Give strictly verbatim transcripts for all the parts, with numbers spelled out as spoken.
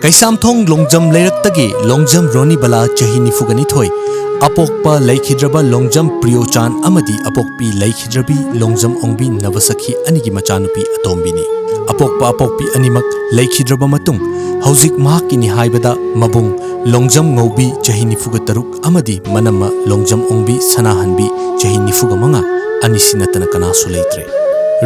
ꯀꯩꯁꯥꯝꯊꯣꯡ ꯂꯣꯡꯖꯝ ꯂꯩꯔꯛꯇꯒꯤ ꯂꯣꯡꯖꯝ ꯔꯣꯅꯤꯕꯂꯥ, ꯆꯍꯤ ꯅꯤꯐꯨꯒ ꯅꯤꯊꯣꯏ, ꯑꯄꯣꯛꯄ ꯂꯩꯈꯤꯗ꯭ꯔꯕ ꯂꯣꯡꯖꯝ ꯄ꯭ꯔꯤꯌꯣꯆꯥꯟ ꯑꯃꯗꯤ ꯑꯄꯣꯛꯄꯤ ꯂꯩꯈꯤꯗ꯭ꯔꯕꯤ ꯂꯣꯡꯖꯝ ꯑꯣꯡꯕꯤ ꯅꯕꯁꯈꯤ ꯑꯅꯤꯒꯤ ꯃꯆꯥꯅꯨꯄꯤ ꯑꯇꯣꯝꯕꯤꯅꯤ꯫ ꯑꯄꯣꯛꯄ ꯑꯄꯣꯛꯄꯤ ꯑꯅꯤꯃꯛ ꯂꯩꯈꯤꯗ꯭ꯔꯕ ꯃꯇꯨꯡ, ꯍꯧꯖꯤꯛ ꯃꯍꯥꯛꯀꯤꯅꯤ ꯍꯥꯏꯕꯗ ꯃꯕꯨꯡ ꯂꯣꯡꯖꯝ ꯉꯧꯕꯤ, ꯆꯍꯤ ꯅꯤꯐꯨꯒ ꯇꯔꯨꯛ, ꯑꯃꯗꯤ ꯃꯅꯝꯃ ꯂꯣꯡꯖꯝ ꯑꯣꯡꯕꯤ ꯁꯅꯥꯍꯟꯕꯤ, ꯆꯍꯤ ꯅꯤꯐꯨꯒ ꯃꯉꯥ, ꯑꯅꯤꯁꯤ ꯅꯠꯇꯅ ꯀꯅꯥꯁꯨ ꯂꯩꯇ꯭ꯔꯦ꯫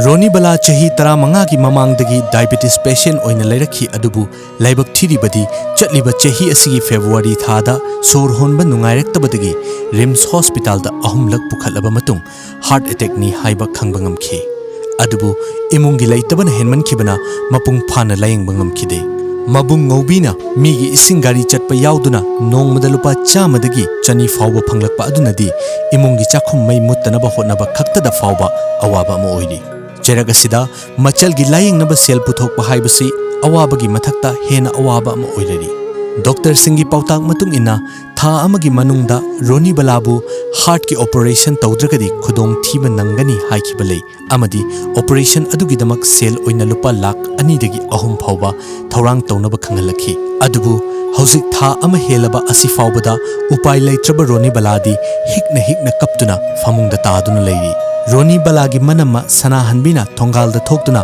ꯔꯣꯅꯤꯕꯂꯥ ꯆꯍꯤ ꯇꯔꯥꯃꯉꯥꯒꯤ ꯃꯃꯥꯡꯗꯒꯤ diabetes patient ꯑꯣꯏꯅ ꯂꯩꯔꯛꯈꯤ, ꯑꯗꯨꯕꯨ ꯂꯥꯏꯕꯛ ꯊꯤꯔꯤꯕꯗꯤ, ꯆꯠꯂꯤꯕ ꯆꯍꯤ ꯑꯁꯤꯒꯤ February ꯊꯥꯗ ꯁꯣꯔ ꯍꯣꯟꯕ ꯅꯨꯡꯉꯥꯏꯔꯛꯇꯕꯗꯒꯤ RIMS hospitalꯗ ꯑꯍꯨꯝꯂꯛ ꯄꯨꯈꯠꯂꯕ ꯃꯇꯨꯡ heart attackꯅꯤ ꯍꯥꯏꯕ ꯈꯪꯕ ꯉꯝꯈꯤ꯫ ꯑꯗꯨꯕꯨ ꯏꯃꯨꯡꯒꯤ ꯂꯩꯇꯕꯅ ꯍꯦꯟꯃꯟꯈꯤꯕꯅ ꯃꯄꯨꯡ ꯐꯥꯅ ꯂꯥꯌꯦꯡꯕ ꯉꯝꯈꯤꯗꯦ꯫ ꯃꯕꯨꯡ ꯉꯧꯕꯤꯅ ꯃꯤꯒꯤ ꯏꯁꯤꯡ ꯒꯥꯔꯤ ꯆꯠꯄ ꯌꯥꯎꯗꯨꯅ ꯅꯣꯡꯃꯗ ꯂꯨꯄꯥ ꯆꯥꯝꯃꯗꯒꯤ ꯆꯅꯤ ꯐꯥꯎꯕ ꯐꯪꯂꯛꯄ ꯑꯗꯨꯅꯗꯤ ꯏꯃꯨꯡꯒꯤ ꯆꯥꯛꯈꯨꯝ ꯃꯩ ꯃꯨꯠꯇꯅꯕ ꯍꯣꯠꯅꯕ ꯈꯛꯇꯗ ꯐꯥꯎꯕ ꯑꯋꯥꯕ ꯑꯃ ꯑꯣꯏꯔꯤ꯫ ꯆꯩꯔꯛ ꯑꯁꯤꯗ ꯃꯆꯜꯒꯤ ꯂꯥꯌꯦꯡꯅꯕ ꯁꯦꯜ ꯄꯨꯊꯣꯛꯄ ꯍꯥꯏꯕꯁꯤ ꯑꯋꯥꯕꯒꯤ ꯃꯊꯛꯇ ꯍꯦꯟꯅ ꯑꯋꯥꯕ ꯑꯃ ꯑꯣꯏꯔꯔꯤ꯫ ꯗꯣꯛꯇꯔꯁꯤꯡꯒꯤ ꯄꯥꯎꯇꯥꯛ ꯃꯇꯨꯡ ꯏꯟꯅ, ꯊꯥ ꯑꯃꯒꯤ ꯃꯅꯨꯡꯗ ꯔꯣꯅꯤꯕꯂꯥꯕꯨ heartꯀꯤ operation ꯇꯧꯗ꯭ꯔꯒꯗꯤ ꯈꯨꯗꯣꯡꯊꯤꯕ ꯅꯪꯒꯅꯤ ꯍꯥꯏꯈꯤꯕ ꯂꯩ, ꯑꯃꯗꯤ operation ꯑꯗꯨꯒꯤꯗꯃꯛ ꯁꯦꯜ ꯑꯣꯏꯅ ꯂꯨꯄꯥ ꯂꯥꯈ ꯑꯅꯤꯗꯒꯤ ꯑꯍꯨꯝ ꯐꯥꯎꯕ ꯊꯧꯔꯥꯡ ꯇꯧꯅꯕ ꯈꯪꯍꯜꯂꯛꯈꯤ꯫ ꯑꯗꯨꯕꯨ ꯍꯧꯖꯤꯛ ꯊꯥ ꯑꯃ ꯍꯦꯜꯂꯕ ꯑꯁꯤ ꯐꯥꯎꯕꯗ ꯎꯄꯥꯏ ꯂꯩꯇ꯭ꯔꯕ ꯔꯣꯅꯤꯕꯂꯥꯗꯤ ꯍꯤꯛꯅ ꯍꯤꯛꯅ ꯀꯞꯇꯨꯅ ꯐꯃꯨꯡꯗ ꯇꯥꯗꯨꯅ ꯂꯩꯔꯤ꯫ ꯔꯣꯅꯤꯕꯂꯥꯒꯤ ꯃꯅꯝꯃ ꯁꯅꯥꯍꯟꯕꯤꯅ ꯊꯣꯡꯒꯥꯜꯗ ꯊꯣꯛꯇꯨꯅ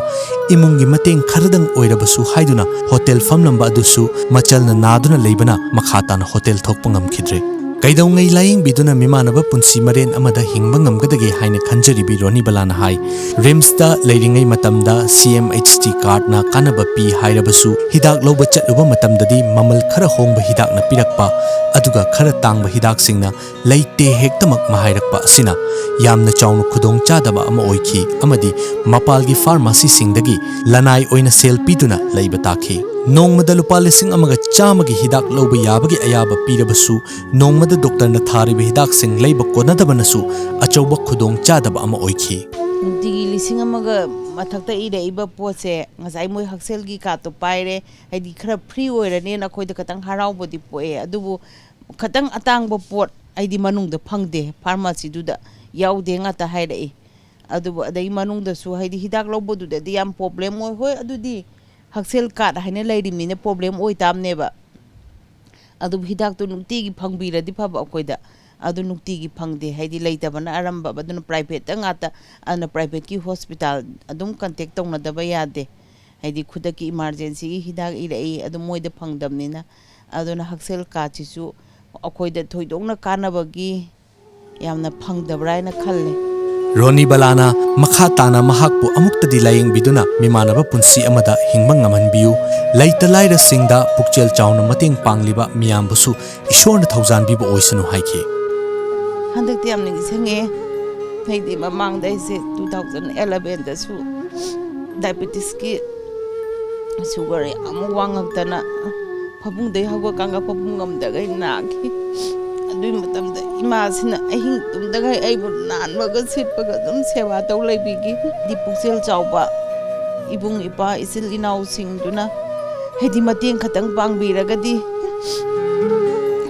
ꯏꯃꯨꯡꯒꯤ ꯃꯇꯦꯡ ꯈꯔꯗꯪ ꯑꯣꯏꯔꯕꯁꯨ ꯍꯥꯏꯗꯨꯅ ꯍꯣꯇꯦꯜ ꯐꯝꯂꯝꯕ ꯑꯗꯨꯁꯨ ꯃꯆꯜꯅ ꯅꯥꯗꯨꯅ ꯂꯩꯕꯅ ꯃꯈꯥ ꯇꯥꯅ ꯍꯣꯇꯦꯜ ꯊꯣꯛꯄ ꯉꯝꯈꯤꯗ꯭ꯔꯦ꯫ ꯀꯩꯗꯧꯉꯩ ꯂꯥꯌꯦꯡꯕꯤꯗꯨꯅ ꯃꯤꯃꯥꯟꯅꯕ ꯄꯨꯟꯁꯤ ꯃꯔꯦꯟ ꯑꯃꯗ ꯍꯤꯡꯕ ꯉꯝꯒꯗꯒꯦ ꯍꯥꯏꯅ ꯈꯟꯖꯔꯤꯕꯤ ꯔꯣꯅꯤꯕꯂꯥꯅ ꯍꯥꯏ, RIMSꯇ ꯂꯩꯔꯤꯉꯩ ꯃꯇꯝꯗ CMHT cardꯅ ꯀꯥꯟꯅꯕ ꯄꯤ ꯍꯥꯏꯔꯕꯁꯨ, ꯍꯤꯗꯥꯛ ꯂꯧꯕ ꯆꯠꯂꯨꯕ ꯃꯇꯝꯗꯗꯤ ꯃꯃꯜ ꯈꯔ ꯍꯣꯡꯕ ꯍꯤꯗꯥꯛꯅ ꯄꯤꯔꯛꯄ, ꯑꯗꯨꯒ ꯈꯔ ꯇꯥꯡꯕ ꯍꯤꯗꯥꯛꯁꯤꯡꯅ ꯂꯩꯇꯦ ꯍꯦꯛꯇꯃꯛ ꯃꯍꯥꯏꯔꯛꯄ ꯑꯁꯤꯅ ꯌꯥꯝꯅ ꯆꯥꯎꯅ ꯈꯨꯗꯣꯡ ꯆꯥꯗꯕ ꯑꯃ ꯑꯣꯏꯈꯤ, ꯑꯃꯗꯤ ꯃꯄꯥꯜꯒꯤ pharmacyꯁꯤꯡꯗꯒꯤ ꯂꯅꯥꯏ ꯑꯣꯏꯅ ꯁꯦꯜ ꯄꯤꯗꯨꯅ ꯂꯩꯕ ꯇꯥꯈꯤ꯫ ꯅꯣꯡꯃꯗ ꯂꯨꯄꯥ ꯂꯤꯁꯤꯡ ꯑꯃꯒ ꯆꯥꯝꯃꯒꯤ ꯍꯤꯗꯥꯛ ꯂꯧꯕ ꯌꯥꯕꯒꯤ ꯑꯌꯥꯕ ꯄꯤꯔꯕꯁꯨ, ꯅꯣꯡꯃꯗ ꯗꯣꯛꯇꯔꯅ ꯊꯥꯔꯤꯕ ꯍꯤꯗꯥꯛꯁꯤꯡ ꯂꯩꯕ ꯀꯣꯟꯅꯗꯕꯅꯁꯨ ꯑꯆꯧꯕ ꯈꯨꯗꯣꯡ ꯆꯥꯗꯕ ꯑꯃ ꯑꯣꯏꯈꯤ꯫ ꯅꯨꯡꯇꯤꯒꯤ ꯂꯤꯁꯤꯡ ꯑꯃꯒ ꯃꯊꯛꯇ ꯏꯔꯛꯏꯕ ꯄꯣꯠꯁꯦ, ꯉꯁꯥꯏ ꯃꯣꯏ ꯍꯛꯁꯦꯜꯒꯤ cardꯇꯣ ꯄꯥꯏꯔꯦ, ꯍꯥꯏꯗꯤ ꯈꯔ free ꯑꯣꯏꯔꯅꯦꯅ ꯑꯩꯈꯣꯏꯗ ꯈꯇꯪ ꯍꯔꯥꯎꯕꯗꯤ ꯄꯣꯛꯑꯦ꯫ ꯑꯗꯨꯕꯨ ꯈꯇꯪ ꯑꯇꯥꯡꯕ ꯄꯣꯠ, ꯍꯥꯏꯗꯤ ꯃꯅꯨꯡꯗ ꯐꯪꯗꯦ, pharmacyꯗꯨꯗ ꯌꯥꯎꯗꯦ ꯉꯥꯛꯇ ꯍꯥꯏꯔꯛꯏ꯫ ꯑꯗꯨꯕꯨ ꯑꯗꯩ ꯃꯅꯨꯡꯗꯁꯨ, ꯍꯥꯏꯗꯤ ꯍꯤꯗꯥꯛ ꯂꯧꯕꯗꯨꯗꯗꯤ ꯌꯥꯝ problem ꯑꯣꯏ꯫ ꯍꯣꯏ, ꯑꯗꯨꯗꯤ ꯍꯛꯁꯦꯜ ꯀꯥꯔꯗ ꯍꯥꯏꯅ ꯂꯩꯔꯤꯕꯅꯤꯅ ꯄ꯭ꯔꯣꯕ꯭ꯂꯦꯝ ꯑꯣꯏ ꯇꯥꯕꯅꯦꯕ꯫ ꯑꯗꯨꯕꯨ ꯍꯤꯗꯥꯛꯇꯨ ꯅꯨꯡꯇꯤꯒꯤ ꯐꯪꯕꯤꯔꯗꯤ ꯐꯕ ꯑꯩꯈꯣꯏꯗ꯫ ꯑꯗꯨ ꯅꯨꯡꯇꯤꯒꯤ ꯐꯪꯗꯦ, ꯍꯥꯏꯗꯤ ꯂꯩꯇꯕꯅ ꯑꯔꯝꯕ, ꯑꯗꯨꯅ ꯄ꯭ꯔꯥꯏꯚꯦꯠꯇ ꯉꯥꯛꯇ꯫ ꯑꯗꯨꯅ ꯄ꯭ꯔꯥꯏꯚꯦꯠꯀꯤ ꯍꯣꯁꯄꯤꯇꯥꯜ ꯑꯗꯨꯝ ꯀꯟꯇꯦꯛ ꯇꯧꯅꯗꯕ ꯌꯥꯗꯦ꯫ ꯍꯥꯏꯗꯤ ꯈꯨꯗꯛꯀꯤ ꯏꯃꯥꯔꯖꯦꯟꯁꯤꯒꯤ ꯍꯤꯗꯥꯛ ꯏꯔꯛꯏ, ꯑꯗꯨ ꯃꯣꯏꯗ ꯐꯪꯗꯕꯅꯤꯅ꯫ ꯑꯗꯨꯅ ꯍꯛꯁꯦꯜ ꯀꯥꯔꯗꯁꯤꯁꯨ ꯑꯩꯈꯣꯏꯗ ꯊꯣꯏꯗꯣꯛꯅ ꯀꯥꯟꯅꯕꯒꯤ ꯌꯥꯝꯅ ꯐꯪꯗꯕ꯭ꯔꯥ ꯍꯥꯏꯅ ꯈꯜꯂꯦ꯫ ꯔꯣꯅꯤꯕꯂꯥꯅ ꯃꯈꯥ ꯇꯥꯅ ꯃꯍꯥꯛꯄꯨ ꯑꯃꯨꯛꯇꯗꯤ ꯂꯥꯌꯦꯡꯕꯤꯗꯨꯅ ꯃꯤꯃꯥꯟꯅꯕ ꯄꯨꯟꯁꯤ ꯑꯃꯗ ꯍꯤꯡꯕ ꯉꯝꯍꯟꯕꯤꯌꯨ, ꯂꯩꯇ ꯂꯥꯏꯔꯁꯤꯡꯗ ꯄꯨꯛꯆꯦꯜ ꯆꯥꯎꯅ ꯃꯇꯦꯡ ꯄꯥꯡꯂꯤꯕ ꯃꯤꯌꯥꯝꯕꯨꯁꯨ ꯏꯁꯣꯔꯅ ꯊꯧꯖꯥꯟꯕꯤꯕ ꯑꯣꯏꯁꯅꯨ ꯍꯥꯏꯈꯤ꯫ ꯍꯟꯗꯛꯇꯤ ꯌꯥꯝ ꯅꯤꯡꯁꯤꯡꯉꯦ꯫ ꯑꯩꯗꯤ ꯃꯃꯥꯡꯗ ꯑꯩꯁꯦ ꯇꯨ ꯊꯥꯎꯖꯟ ꯑꯦꯂꯚꯦꯟꯗꯁꯨ ꯗꯥꯏꯕꯦꯇꯤꯁꯀꯤ ꯁꯨꯒꯔ ꯌꯥꯝ ꯋꯥꯡꯉꯛꯇꯅ ꯐꯃꯨꯡꯗꯩ ꯍꯧꯒꯠꯀꯥꯟꯒ ꯐꯃꯨꯡ ꯉꯝꯗꯒꯩ ꯅꯥꯈꯤ꯫ ꯑꯗꯨꯒꯤ ꯃꯇꯝꯗ ꯏꯃꯥꯁꯤꯅ ꯑꯍꯤꯡ ꯇꯨꯝꯗꯒꯩ ꯑꯩꯕꯨ ꯅꯥꯟꯕꯒ ꯁꯤꯠꯄꯒ ꯑꯗꯨꯝ ꯁꯦꯕꯥ ꯇꯧ ꯂꯩꯕꯤꯈꯤ꯫ ꯗꯤ ꯄꯨꯛꯆꯦꯜ ꯆꯥꯎꯕ ꯏꯕꯨꯡ ꯏꯄꯥ ꯏꯆꯤꯜ ꯏꯅꯥꯎꯁꯤꯡꯗꯨꯅ ꯍꯥꯏꯗꯤ ꯃꯇꯦꯡ ꯈꯛꯇꯪ ꯄꯥꯡꯕꯤꯔꯒꯗꯤ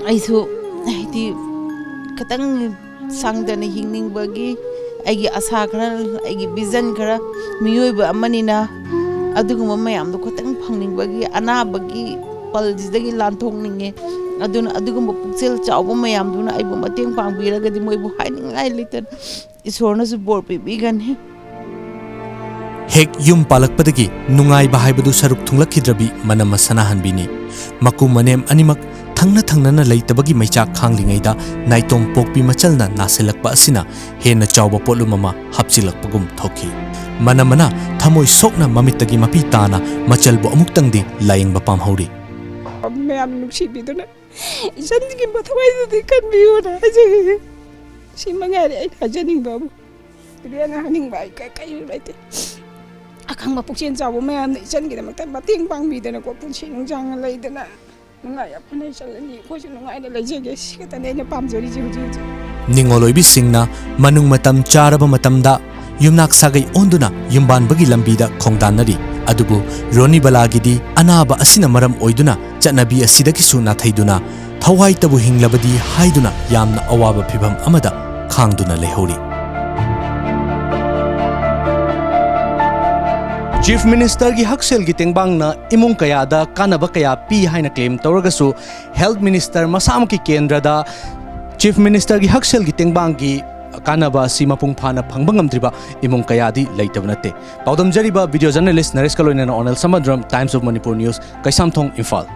ꯑꯩꯁꯨ ꯍꯥꯏꯗꯤ ꯈꯤꯇꯪ ꯁꯥꯡꯗꯅ ꯍꯤꯡꯅꯤꯡꯕꯒꯤ ꯑꯩꯒꯤ ꯑꯁꯥ ꯈꯔ, ꯑꯩꯒꯤ ꯚꯤꯖꯟ ꯈꯔ, ꯃꯤꯑꯣꯏꯕ ꯑꯃꯅꯤꯅ ꯑꯗꯨꯒꯨꯝꯕ ꯃꯌꯥꯝꯗꯣ ꯈꯇꯪ ꯐꯪꯅꯤꯡꯕꯒꯤ, ꯑꯅꯥꯕꯒꯤ ꯄꯜꯁꯤꯗꯒꯤ ꯂꯥꯟꯊꯣꯛꯅꯤꯡꯉꯦ꯫ ꯑꯗꯨꯅ ꯑꯗꯨꯒꯨꯝꯕ ꯄꯨꯛꯆꯦꯜ ꯆꯥꯎꯕ ꯃꯌꯥꯝꯗꯨꯅ ꯑꯩꯕꯨ ꯃꯇꯦꯡ ꯄꯥꯡꯕꯤꯔꯒꯗꯤ ꯃꯣꯏꯕꯨ ꯍꯥꯏꯅꯤꯡꯉꯥꯏ ꯂꯩꯇꯅ ꯏꯁꯣꯔꯅꯁꯨ ꯕꯣꯔ ꯄꯤꯕꯤꯒꯅꯤ꯫ ꯍꯦꯛ ꯌꯨꯝ ꯄꯥꯜꯂꯛꯄꯗꯒꯤ ꯅꯨꯡꯉꯥꯏꯕ ꯍꯥꯏꯕꯗꯨ ꯁꯔꯨꯛ ꯊꯨꯡꯂꯛꯈꯤꯗ꯭ꯔꯕꯤ ꯃꯅꯝꯃ ꯁꯅꯥꯍꯟꯕꯤꯅꯤ꯫ ꯃꯀꯨ ꯃꯅꯦꯝ ꯑꯅꯤꯃꯛ ꯊꯪꯅ ꯊꯪꯅꯅ ꯂꯩꯇꯕꯒꯤ ꯃꯩꯆꯥꯛ ꯈꯥꯡꯂꯤꯉꯩꯗ ꯅꯥꯏꯇꯣꯝ ꯄꯣꯛꯄꯤ ꯃꯆꯜꯅ ꯅꯥꯁꯤꯜꯂꯛꯄ ꯑꯁꯤꯅ ꯍꯦꯟꯅ ꯆꯥꯎꯕ ꯄꯣꯠꯂꯨꯝ ꯑꯃ ꯍꯥꯞꯆꯤꯜꯂꯛꯄꯒꯨꯝ ꯊꯣꯛꯈꯤ꯫ ꯃꯅꯝꯃꯅ ꯊꯃꯣꯏ ꯁꯣꯛꯅ ꯃꯃꯤꯠꯇꯒꯤ ꯃꯄꯤ ꯇꯥꯅ ꯃꯆꯜꯕꯨ ꯑꯃꯨꯛꯇꯪꯗꯤ ꯂꯥꯌꯦꯡꯕ ꯄꯥꯝꯍꯧꯔꯤ꯫ ꯃꯌꯥꯝ ꯅꯨꯡꯁꯤꯕꯤꯗꯨꯅ ꯏꯆꯟꯒꯤ ꯃꯊꯧ ꯍꯥꯏꯗꯨꯗꯤ ꯀꯟꯕꯤꯌꯨꯅ ꯍꯥꯏꯖꯒꯦ꯫ ꯁꯤ ꯃꯉꯥꯏꯔꯦ ꯑꯩꯅ ꯍꯥꯏꯖꯅꯤꯡꯕꯕꯨ꯫ ꯏꯕꯦꯟꯅ ꯍꯥꯏꯅꯤꯡꯕ ꯑꯩ ꯀ-, ꯀꯩꯁꯨ ꯂꯩꯇꯦ꯫ ꯑꯈꯪꯕ ꯄꯨꯛꯆꯦꯜ ꯆꯥꯎꯕ ꯃꯌꯥꯝꯅ ꯏꯆꯟꯒꯤꯗꯃꯛꯇ ꯃꯇꯦꯡ ꯄꯥꯡꯕꯤꯗꯅꯀꯣ, ꯄꯨꯟꯁꯤ ꯅꯨꯡꯁꯥꯡꯅ ꯂꯩꯗꯅ ꯅꯨꯡꯉꯥꯏ ꯌꯥꯏꯐꯅ ꯏꯆꯜ ꯑꯅꯤ ꯑꯩꯈꯣꯏꯁꯨ ꯅꯨꯡꯉꯥꯏꯅ ꯂꯩꯖꯒꯦ꯫ ꯁꯤ ꯈꯛꯇꯅꯦ ꯑꯩꯅ ꯄꯥꯝꯖꯔꯤꯁꯦ ꯍꯧꯖꯤꯛ ꯍꯧꯖꯤꯛ꯫ ꯅꯤꯡꯉꯣꯜ ꯑꯣꯏꯕꯤꯁꯤꯡꯅ ꯃꯅꯨꯡ ꯃꯇꯝ ꯆꯥꯔꯕ ꯃꯇꯝꯗ ꯌꯨꯝꯅꯥꯛ ꯁꯥꯒꯩ ꯑꯣꯟꯗꯨꯅ ꯌꯨꯝꯕꯥꯟꯕꯒꯤ ꯂꯝꯕꯤꯗ ꯈꯣꯡꯗꯥꯟꯅꯔꯤ꯫ ꯑꯗꯨꯕꯨ ꯔꯣꯅꯤꯕꯂꯥꯒꯤꯗꯤ ꯑꯅꯥꯕ ꯑꯁꯤꯅ ꯃꯔꯝ ꯑꯣꯏꯗꯨꯅ ꯆꯠꯅꯕꯤ ꯑꯁꯤꯗꯒꯤꯁꯨ ꯅꯥꯊꯩꯗꯨꯅ ꯊꯋꯥꯏꯇꯕꯨ ꯍꯤꯡꯂꯕꯗꯤ ꯍꯥꯏꯗꯨꯅ ꯌꯥꯝꯅ ꯑꯋꯥꯕ ꯐꯤꯚꯝ ꯑꯃꯗ ꯈꯥꯡꯗꯨꯅ ꯂꯩꯍꯧꯔꯤ꯫ Chief Ministerꯒꯤ ꯍꯛꯁꯦꯜꯒꯤ ꯇꯦꯡꯕꯥꯡꯅ ꯏꯃꯨꯡ ꯀꯌꯥꯗ ꯀꯥꯟꯅꯕ ꯀꯌꯥ ꯄꯤ ꯍꯥꯏꯅ claim ꯇꯧꯔꯒꯁꯨ, Health Minister ꯃꯁꯥꯃꯛꯀꯤ ꯀꯦꯟꯗ꯭ꯔꯗ Chief Ministerꯒꯤ ꯍꯛꯁꯦꯜꯒꯤ ꯇꯦꯡꯕꯥꯡꯒꯤ ꯀꯥꯟꯅꯕ ꯑꯁꯤ ꯃꯄꯨꯡ ꯐꯥꯅ ꯐꯪꯕ ꯉꯝꯗ꯭ꯔꯤꯕ ꯏꯃꯨꯡ ꯀꯌꯥꯗꯤ ꯂꯩꯇꯕ ꯅꯠꯇꯦ꯫ ꯄꯥꯎꯗꯝꯖꯔꯤꯕ video journalist ꯅꯔꯦꯁꯀ ꯂꯣꯏꯅꯅ ꯑꯣꯅꯦꯜ ꯁꯃꯗ꯭ꯔꯝ, Times of Manipur News, Keishamthong, Imphal.